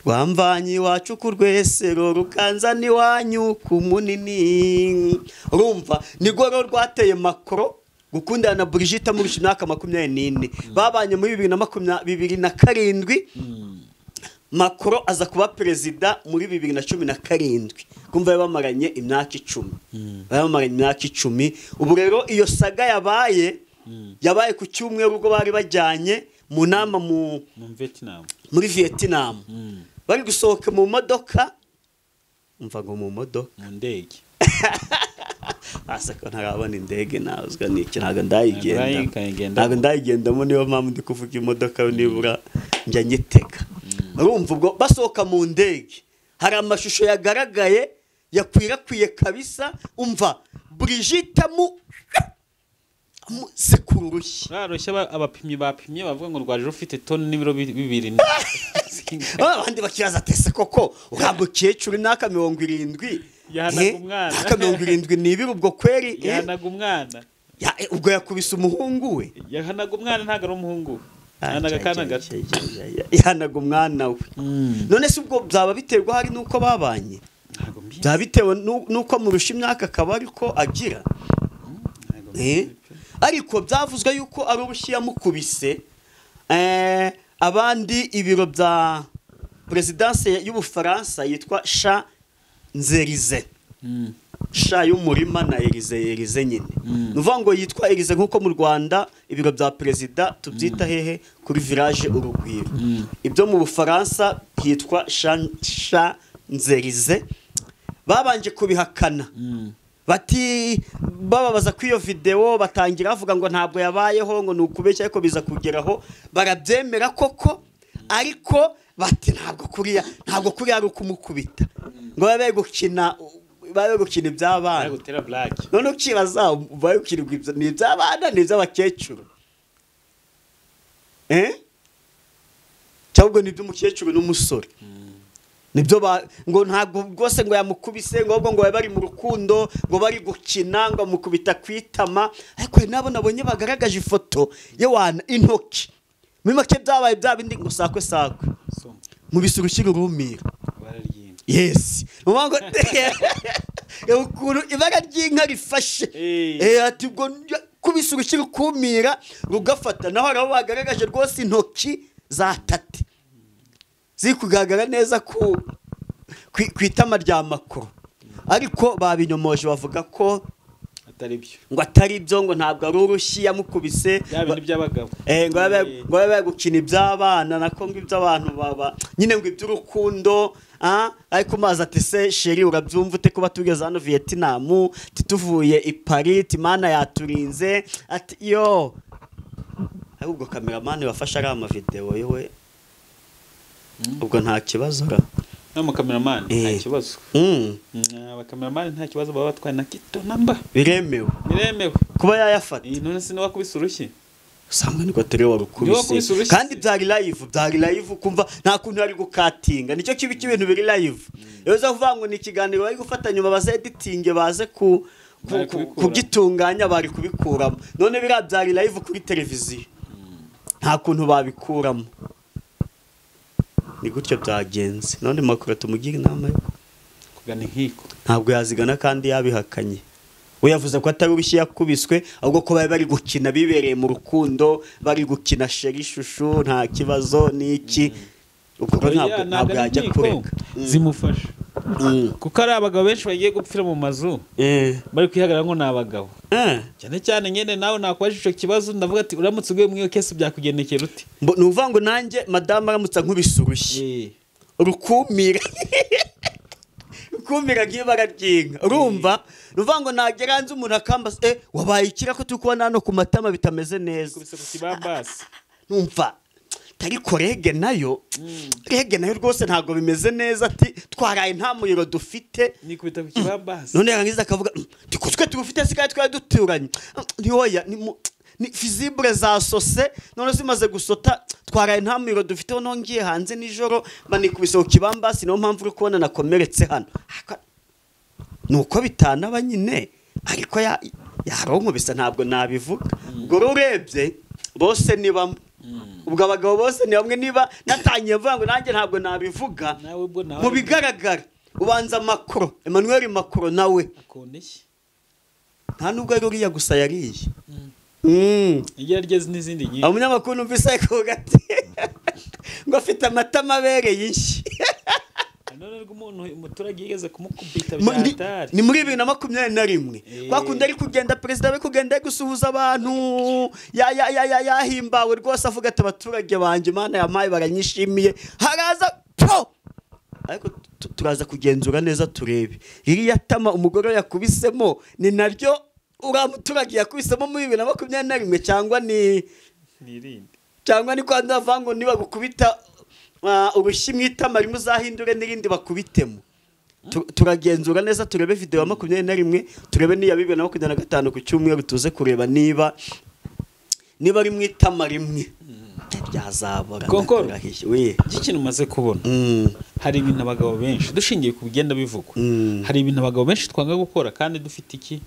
Rwamvanye iwacu ku Rwesero rukanzana iwanyu ku Munini. Urumva nirwo rwateye Macron gukundana na Brigitte amurusha imyaka 24. Babanye muri 2027. Macron aza kuba perezida muri 2017. Kumva bamaranye imyaka 10. Bamaranye imyaka 10. Ubu rero iyo saga yabaye yabaye ku cyumweru ubwo bari bajyanye mu nama mu Vietnam. Muri Vietnam. Bari gusohoka mu modoka. Umva ngo mu modoka. Mu ndege. Asa ko ntarabona indege nazwa niki ntago ndayigenda. Ntago ndayigendamo niyo mpamvu ndi kuvuga imodoka nibura njya nyitega. Urumva ubwo basohoka mu ndege Hari amashusho yagaragaye yakwirakwiye kabisa. Umva Brigitte sekuru urushyi. Rushya abapimyi bapimye bavuga ngo rwaje rufite toni n'ibiro 2. Abandi bakibaza ati koko uriya mukecuru imyaka 70 yahanaga umwana, imyaka 72 ubwo kweri yahanaga umwana, ubwo yakubise umuhungu we, yahanaga umwana, ntabwo ari umuhungu we, yahanaga akana gato, yahanaga umwana we. None se ubwo byaba biterwa hari nuko babanye, byaba bitewe nuko amurusha imyaka akaba ariko agira. Ariko byavuzwe yuko ari urushyi yamukubise. Abandi ibiro bya perezidanse y'Ubufaransa yitwa Champs-Élysées, sha y'umurima na Élysée nyine, ni ukuvuga ngo yitwa Élysée nk'uko mu Rwanda ibiro bya perezida tubyita hehe kuri Village Urugwiro. Ibyo mu Bufaransa hitwa Champs-Élysées. Babanje kubihakana bati bababaza ko iyo video, batangira bavuga ngo ntabwo yabayeho, ngo ni ukubeshya, ariko biza kugeraho barabyemera koko, ariko bati ntabwo kuriya ari ukumukubita, ngo babe gukina, babe gukina iby'abana. None ukibaza babe gukina ni iby'abana ni iby'abakecuru, cyangwa ni iby'umukecuru n'umusore? Nibyo ngo ntabwo rwose ngo yamukubise, ngo ahubwo ngo bari mu rukundo, ngo bari gukina, ngo amukubita kwitama. Ariko nabo nabonye bagaragaje ifoto ye wana intoki muri make byabaye bya bindi ngo sakwe sakwe mu bisurushyi urumira. Yes, ngo ibara ry'inka rifashe ati ubwo kubisurushyi rukumira rugafata. Naho hari aho bagaragaje rwose intoki za tate ziri kugaragara neza ku itama rya Macron, ariko babinyomoje bavuga ko ngo atari byo, ngo ntabwo ari urushyi yamukubise, ngo babe gukina iby'abana, nako ngo iby'abantu baba nyine ngo iby'urukundo. Ariko mazi ati se sheri urabyumva ute kuba tugeze hano Vietnam, tuvuye i Paris, Imana yaturinze, ati yo. Ahubwo kameramani wafashe ari amavideo yewe, ubwo nta kibazo ra no mukameramani nta kibazo. Abakameramani nta kibazo baba batwaye na kito namba, biremewe kuba yayafata. None se niwakubise urushyi usanga niko atari warukubise, kandi byari live, kumva nta kuntu ari gukatinga. Nicyo kibi cy'ibintu biri live. Iyo uza kuvuga ngo ni ikiganiro bari gufata nyuma baze editing baze kugitunganya, bari kubikuramo. None biriya byari live kuri televiziyo, nta kuntu babikuramo. Ni gutyo byagenze. None Macron tumugira inama yo kugana inkiko, ntabwo yazigana kandi yabihakanye. We yavuze ko atari urushyi yakubiswe, ahubwo ko bari bari gukina bibereye mu rukundo, bari gukina sheri shushu, nta kibazo n'iki. Ubwo ntabwo yajya kureka zimufasha, kuko ari abagabo benshi bagiye gupfira mu mazu bari kwihagarara ngo ni abagabo. Cyane cyane nyene nawe nakwaje ico kibazo, ndavuga ati uramutse uguye muri iyo case byakugendekera ute? Ni uvuga ngo nanjye madamu aramutse ankubise urushyi rukumira rukumira nk'ibara ry'inka, urumva? Ni uvuga ngo nagera hanze umuntu akambaza wabaye ikira ko turi kubona hano ku matama bitameze neza, numva ariko rege nayo rwose ntabwo bimeze neza, ati twaraye nta muriro dufite, nikubita ku kibambasi. None yarangiza akavuga twe tubufite se kandi twari duturanye, ntihoya ni fizibure za sose, none zimaze gusota twaraye nta muriro dufite, nongiye hanze nijoro banikubise ku kibambasi, niyo mpamvu uri kubona nakomeretse hano. Nuko bitanaba nyine, ariko yaronkubise ntabwo nabivuga. Ubwo urebye bose ni bamwe, ubwo abagabo bose ni bamwe. Niba natangiye mvuga ngo nanjye ntabwo nabivuga, mu bigaragara ubanza Macron, Emmanuel Macron nawe nta nubwo ari uriya gusa yariye. Igerageza n'izindi nyinshi. Umunyamakuru numvise ko gati ngo afite amatama abereye inshyi. None rw'umuntu umuturage yigeze kumukubita byatari. Ni muri 2021 kwa kundi ari kugenda perezida we kugenda gusuhuza abantu ya ya ya ya yahimbawe rwose avuga ati abaturage banje Imana yamaye baranyishimiye, haraza po. Ariko turaza kugenzura neza turebe iriya tama umugore yakubisemo ni naryo uriya muturage yakubisemo muri 2021 cyangwa ni nirindi cyangwa ni kwa ndavango niba gukubita Urushyi mu itama rimwe uzahindure n'irindi bakubitemo. Turagenzura neza turebe video ya 21, turebe n'iya 2025 ku cyumweru, tuze kureba niba ari mu itama rimwe byazabora. We ikintu umaze kubona, hari ibintu abagabo benshi dushingiye ku bigenda bivugwa, hari ibintu abagabo benshi twanga gukora kandi dufite iki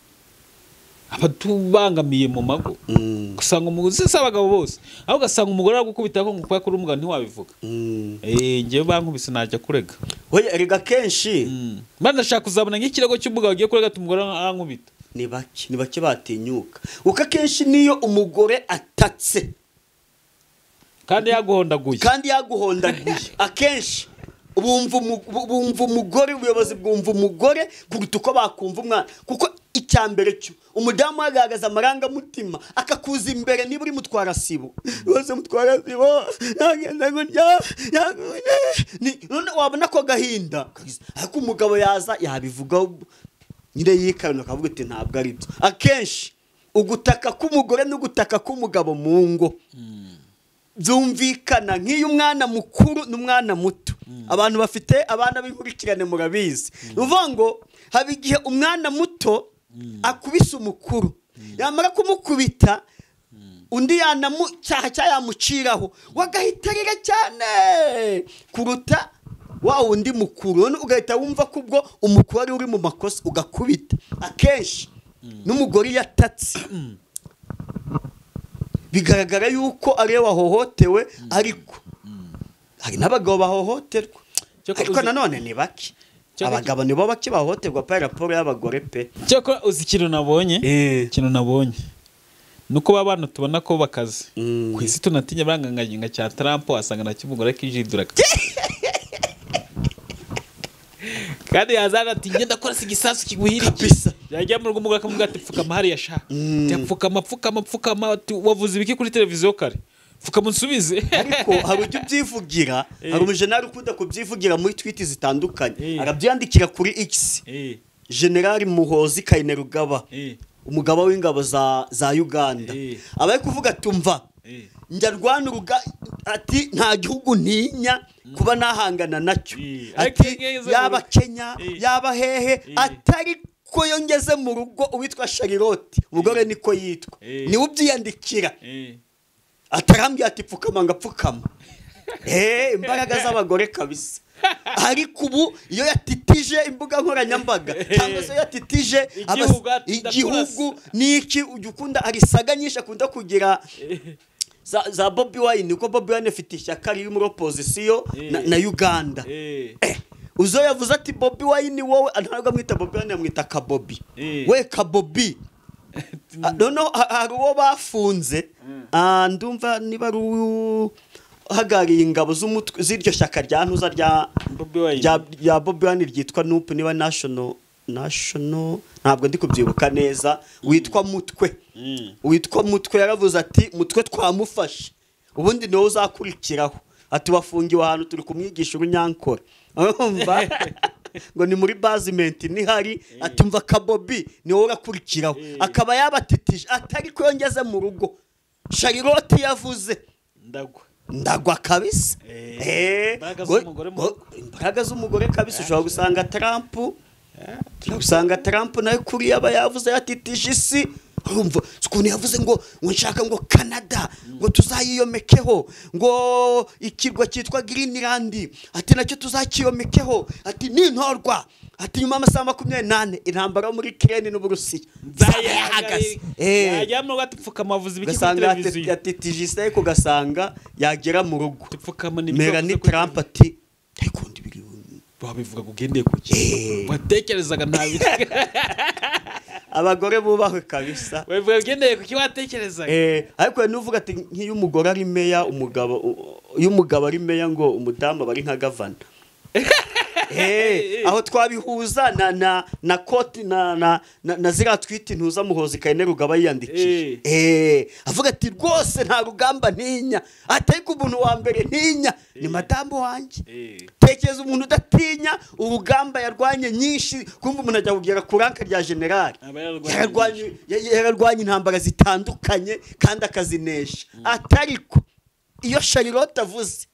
abatubangamiye mu mago. Usanga umuguzi si abagabo bose, aho ugasanga umugore aragukubita ko ngo kuri umugabo ntiwabivuga. Ngewe bankubise najya kurega. Oya erega kenshi mba ndashaka kuzabona nk'ikirego cy'umugabo agiye kurega ati umugore arankubita. Ni bake batinyuka. Uko akenshi niyo umugore atatse kandi yaguhondaguye, akenshi bumva umugore, ubuyobozi bwumva umugore kuruta uko bakumva umwana. Kuko icyambere cyo umudamu agaragaza amarangamutima akakuza imbere, niba uri mutwara sibo rwose mutwara sibo nagenda gutya, wabona ko gahinda. Ariko umugabo yaza yabivuga nyine yikarana akavuga ati ntabwo ari byo. Akenshi ugutaka k'umugore n'ugutaka k'umugabo mu ngo byumvikana nk'iyo umwana mukuru n'umwana muto. Abantu bafite abana b'inkurikirane murabizi. Uvuga ngo haba igihe umwana muto akubise umukuru, yamara kumukubita undi yanamucyaha cyayamuciraho wagahita arira cyane kuruta wa wundi mukuru. None ugahita wumva ko ubwo umukuru ari uri mu makosa ugakubita. Akenshi n'umugore yatatse bigaragara yuko ari wahohotewe, ariko hari n'abagabo bahohoterwa, ariko nanone ni bake. Abagabo nibo bake bahohoterwa pa raporo y'abagore pe. Cyakora uzi ikintu nabonye, nuko babana tubona ko bakaze ku isi tunatinya baranganganya cya Trump, asanga na cy'umugore kijidura kandi yazana ati ngenda kora igisasu kiguhira kabisa. Yajya mu rugo umugore akamubwira ati pfukama hariya sha, pfukama pfukama pfukama, wavuze ibiki kuri televiziyo kare, pfukama unsubize. Ariko hari ujya ubyivugira, hari umujenerali ukunda kubyivugira muri tweet zitandukanye, arabyandikira kuri X. General Muhozi Kainerugaba, umugaba w'ingabo za Uganda, abaye kuvuga tumva njya rwana uruga ati nta gihugu ntinya kuba nahangana nacyo, ati yaba Kenya yaba hehe, atari ko yongeze mu rugo uwitwa Charlotte, umugore niko yitwa, niwe ubyiyandikira, atarambye ati pfukama ngapfukama. Imbaraga z'abagore kabisa. Ariko ubu iyo yatitije imbuga nkoranyambaga cyangwa se yatitije igihugu niki ujya arisaga nyinshi akunda kugira za Bobi Wine, uko Bobi Wine afite ishyaka riri muri opposition na Uganda. Uzo yavuze ati Bobi Wine wowe, ntabwo amwita Bobi Wine, amwita Kabobi. We Kabobi. Noneho hari uwo bafunze, ndumva niba ari uhagarariye ingabo z'umutwe z'iryo shyaka rya ntuza rya Bobi Wine ryitwa NUP, niba national ntabwo ndi kubyibuka neza, witwa Mutwe. Witwa Mutwe yaravuze ati Mutwe twamufashe, ubundi niwe uzakurikiraho, ati wafungiwe ahantu turi kumwigisha urunyankora. Urumva ngo ni muri basement nihari, atumva Kabobi niwe urakurikiraho, akaba yabatitije atari ko yongeze mu rugo. Charlotte yavuze ndagwa kabisa. Imbaraga z'umugore kabisa. Ushobora gusanga Trump nawe kuri yaba yavuze yatitije isi. Urumva ukuntu yavuze ngo nshaka ngo Canada ngo tuzayiyomekeho, ngo ikirwa cyitwa Greenland ati nacyo tuzakiyomekeho, ati nintorwa, ati nyuma y'amasaha 24 intambara muri Ukraine n'Uburusiya yahagaze. Yajya mu ati pfukama avuze ibiki kuri televiziyo, yatitije isi, ariko ugasanga yagera mu rugo Melanie Trump ati ariko ndibiri babivuga kugendeye kuki watekerezaga ntabi. Abagore bubahwe kabisa. Babivuga kugendeye kuki watekerezaga. Ariko nuvuga ati nk'iyo umugore ari meya, umugabo iyo umugabo ari meya ngo umudamu bari nka gavana. Aho twabihuza na koti na zira twiti ntuza Muhozi Kainerugaba yiyandikiye. Avuga ati rwose nta rugamba ntinya, atari umuntu wa mbere ntinya ni madamu wanjye. Tekereza umuntu udatinya urugamba yarwanye nyinshi, kumva umuntu ajya kugera ku ranka rya general, yararwanye intambara zitandukanye kandi akazinesha. Atariko iyo Charlotte avuze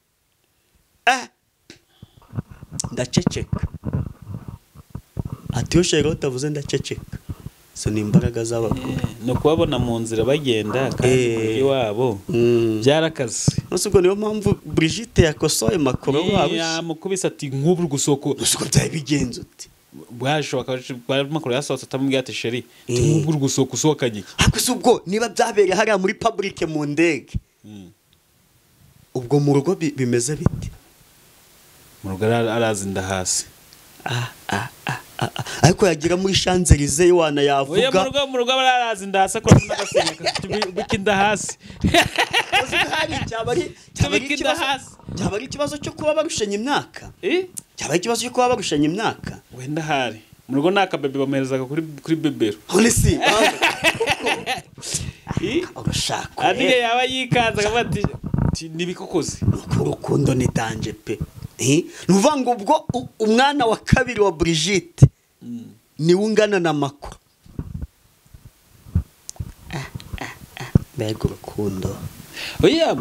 Ndaceceka. Ati iyo Charlotte avuze ndaceceka. So ni imbaraga z'abagore. No kubabona mu nzira bagenda kandi iwabo byarakaze. Nose ubwo niyo mpamvu Brigitte yakosoye Macron wabo. Yamukubise ati nk'ubu gusoko. Gusuko byari bigenze uti. Bwashoboka Macron yasohotse atamubwiye ati chérie nk'ubu gusoko usohokanye iki. Ariko se ubwo niba byabereye hariya muri public mu ndege. Ubwo mu rugo bimeze bite? Mu rugo arazinda hasi. Ariko yagira muri Champs-Élysées wana yavuga. Oya mu rugo barazinda hasi akora n'agasenya bikinda hasi. Cyaba ari ikibazo cyo kuba barushanya imyaka. Cyaba ari ikibazo cyo kuba barushanya imyaka. Wenda hari. Mu rugo naka bebe bamuherezaga kuri bebero. Honestly. Urushako. Adiye yaba yikanze akavuga ati nibikokoze. Urukundo ni danger pe. Nuvuga ngo ubwo umwana wa kabiri wa Brigitte ni ungana na Macron. Mbega urukundo. Oya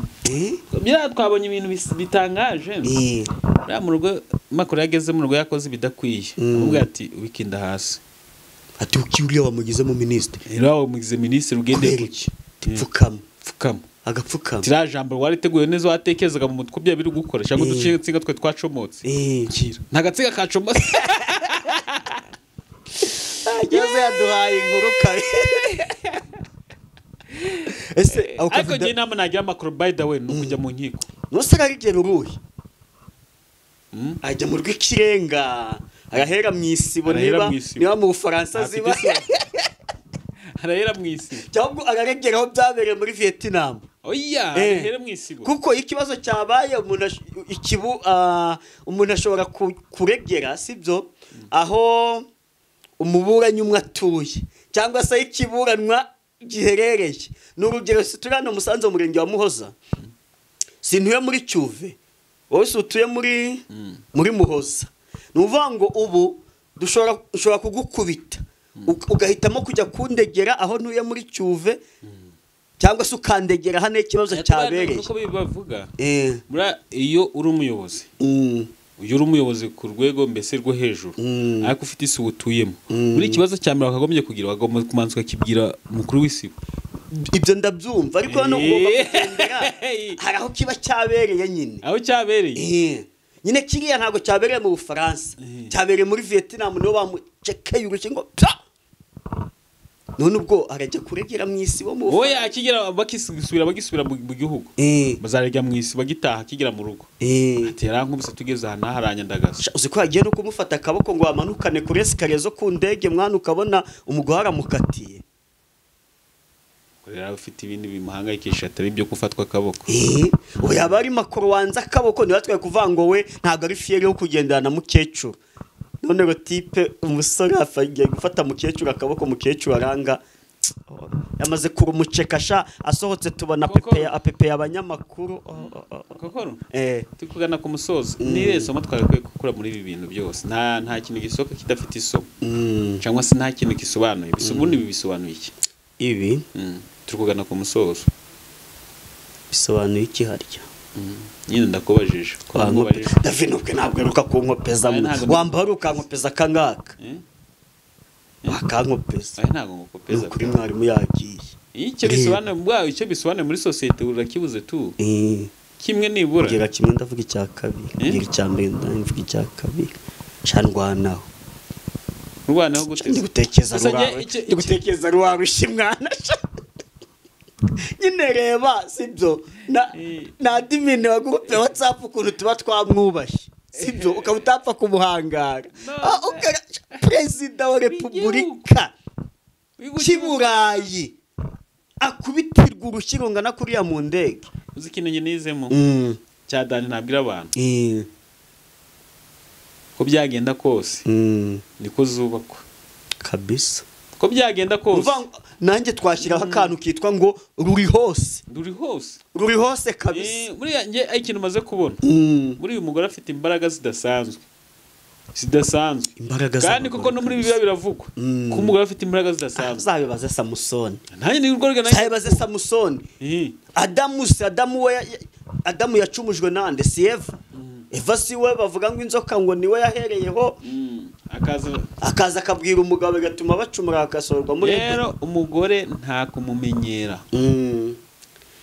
bya twabonye ibintu bitangaje. Bya mu rugo Macron yageze mu rugo yakoze ibidakwiye. Avuga ati wikinda hasi. Ati ukiuriya wamugize mu ministre. Era wamugize ministre ugende kuki? Pfukama. Pfukama. Agapfukama. Tira jambo wariteguye neza watekerezaga mu mutwe bya biri gukora cyangwa uduciye tsinga twe twacomotse. Kira. Nta gatsinga kacomotse. Ageze yaduhaye inkuru kare. Ese ariko ngiye inama nagira Macron by the way no kujya mu nkiko. Nose arigera uruhe? Ajya mu rw'ikirenga. Arahera mu isibo niba mu Bufaransa ziba. Arahera mu isibo. Cyangwa araregera aho byabereye muri Vietnam. Oya, arahera mu isibo. Kuko ikibazo cyabaye umuntu ikibu umuntu ashobora kuregera sibyo aho umuburanyi umwe atuye cyangwa se ikiburanwa giherereye. N'urugero turano Musanze mu murenge wa Muhoza. Sintuye muri Cyuve. Wowe utuye muri Muhoza. Nuvuga ngo ubu dushobora kugukubita ugahitamo kujya kundegera aho ntuye muri Cyuve cyangwa se ukandegera hano ikibazo cyabereye. Uko bibavuga iyo uri umuyobozi uyu uri umuyobozi ku rwego mbese rwo hejuru ariko ufite isi utuyemo muri ikibazo cya mbere wakagombye kugira wagomba kumanza ukakibwira mukuru w'isibo. Ibyo ndabyumva ariko hano ugomba kugendera hari aho kiba cyabereye nyine. Aho cyabereye nyine kiriya ntabwo cyabereye mu Bufaransa cyabereye muri Vietnam niho bamucekeye urukingo pya. None ubwo arajya kuregera mu isi bo mu Oya akigera bagisubira mu gihugu bazarejya mu isi bagitaha akigera mu rugo ati yarankubise tugeze aha naharanya ndagasa. Uzi ko yagiye no kumufata akaboko ngo amanukane kuri escalier zo ku ndege mwana ukabona umugore aramukatiye. Rero ufite ibindi bimuhangayikisha atari ibyo gufatwa akaboko. Oya bari Macron wanza akaboko ntibatwaye kuvuga ngo we ntabwo ari fier yo kugendana na mukecuru. None ngo type umusore afagiye gufata mukecuru akaboko mukecuru aranga yamaze kurumucekasha asohotse tubona pepe abanyamakuru. Kokoro tukugana ku musozo ni isomo twagakwiye gukura muri ibi bintu byose. Nta kintu gisoka kidafite isomo cyangwa se nta kintu gisobanuye. Ubundi ibi bisobanuye iki? Ibi tukugana ku musozo bisobanuye iki harya? Nyine ndakubajije. David ubwe ntabwo aruka kunkopeza wambara ukankopeza kangaka wakankopeza. Ntabwo ngukopeza kuri mwarimu yagiye. Icyo bisobanuye bwa icyo bisobanuye muri societe urakibuze tu kimwe nibura ngira kimwe ndavuga icya kabiri ngira icya mbere ndavuga icya kabiri candwanaho rwanaho gute ndi gutekereza rwarushye mwana. Nyine reba sibyo na admin wa groupe WhatsApp ukuntu tuba twamwubashye sibyo ukaba utapfa kumuhangara. Perezida wa Repubulika cy'Iburayi akubitirwa urushyi rungana kuriya mu ndege. Uzi ikintu njye nizemo cya Dani ntabwira abantu ko byagenda kose niko zubakwa kabisa. Ko byagenda kose nanjye twashyiraho akantu kitwa ngo ruri hose. Ruri hose. Ruri hose kabisa. Buriya nge ikintu maze kubona muri uyu mugore afite imbaraga zidasanzwe. Zidasanzwe. Kandi kuko no muri Bibiliya biravugwa ko umugore afite imbaraga zidasanzwe. Zabibaze Samusoni. Nanjye ni urwo rugana. Zabibaze Samusoni. Adamu we Adamu yacumujwe nande si Eva. Eva si we bavuga ngo inzoka ngo niwe yahereyeho, akaza akabwira umugabo bigatuma bacumura bagasohorwa muri Edeni. Rero umugore nta kumumenyera.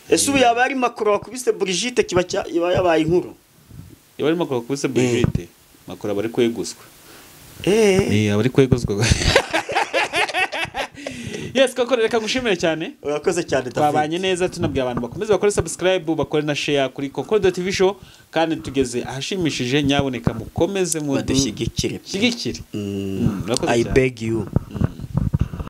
Ese ubu yaba ari Macron wakubise Brigitte kiba iba yabaye inkuru? Yaba ari Macron wakubise Brigitte, Macron aba ari kweguzwa. Aba ari kweguzwa. Yes, koko reka ngushimire cyane. Urakoze cyane David. Twabanye neza, tunabwiye abantu bakomeze bakore subscribe, bakore na share kuri Concorde TV Show, kandi tugeze ahashimishije, nyaboneka mukomeze badushyigikire. Shyigikire. I beg you.